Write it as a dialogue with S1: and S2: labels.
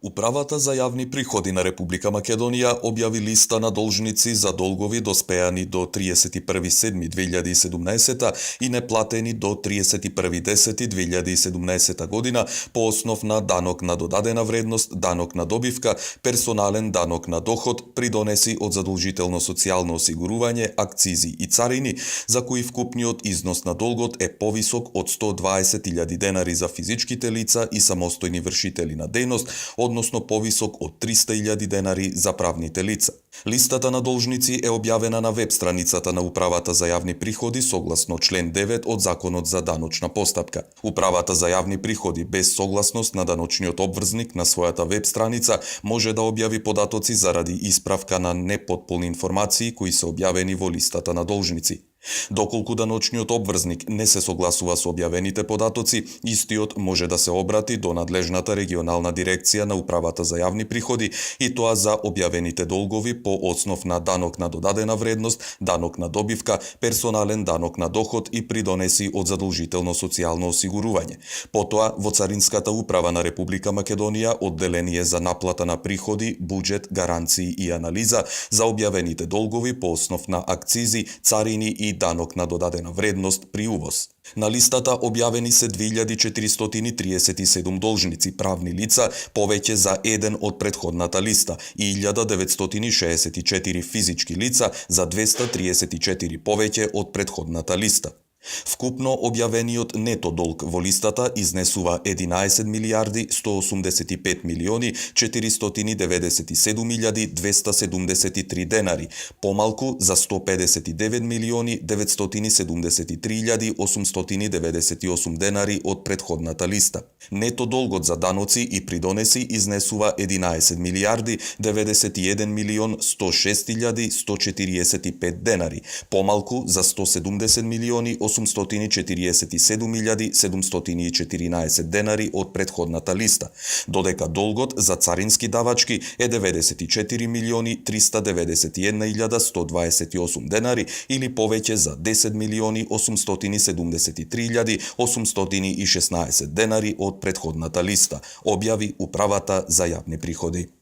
S1: Управата за јавни приходи на Република Македонија објави листа на должници за долгови доспеани до 31.7.2017 и неплатени до 31.10.2017 година по основ на данок на додадена вредност, данок на добивка, персонален данок на доход, придонеси од задолжително социјално осигурување, акцизи и царини, за кои вкупниот износ на долгот е повисок од 120.000 денари за физичките лица и самостојни вршители на дејност, односно повисок од 300.000 денари за правните лица. Листата на должници е објавена на веб страницата на Управата за јавни приходи согласно член 9 од Законот за даночна постапка. Управата за јавни приходи без согласност на даночниот обврзник на својата веб страница може да објави податоци заради исправка на непотполни информации кои се објавени во листата на должници. Доколку даночниот обврзник не се согласува со објавените податоци, истиот може да се обрати до надлежната регионална дирекција на Управата за јавни приходи и тоа за објавените долгови по основ на данок на додадена вредност, данок на добивка, персонален данок на доход и придонеси од задолжително социјално осигурување. Потоа во Царинската управа на Република Македонија одделение за наплата на приходи, буџет, гаранции и анализа за објавените долгови по основ на акцизи, царини и данок на додадена вредност при увоз. На листата објавени се 2437 должници правни лица, повеќе за еден од претходната листа, и 1964 физички лица за 234 повеќе од претходната листа. Вкупно објавениот нето долг во листата изнесува 11 милиарди 185 милиони 497 273 денари, помалку за 159 милиони 973 898 денари од претходната листа. Нето долгот за даноци и придонеси изнесува 11 милиарди 91 милион 106 145 денари, помалку за 170 милиони 847 714 денари од претходната листа, додека долгот за царински давачки е 94 милиони 391 128 денари или повеќе за 10 милиони 873 816 денари од претходната листа, објави Управата за јавни приходи.